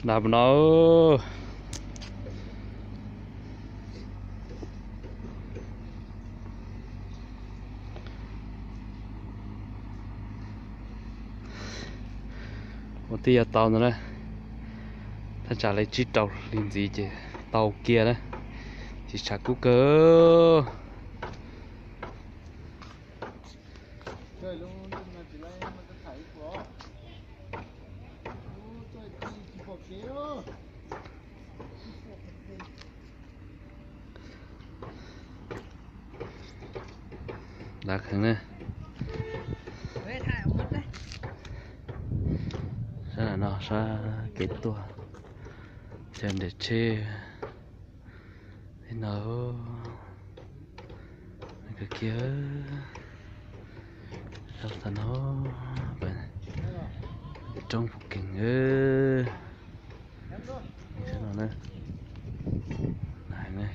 Nab no. Ua tib yog tau ntawd na, thaj tsam li tsib rau hli ntxiv ces tau kiag na, tsis tshav kub kawg. Dav heev na. Sab no sab kev tuaj, cov nres tsheb no, kawg kiag. Sab no, roob puv keeg. Sab no na, na.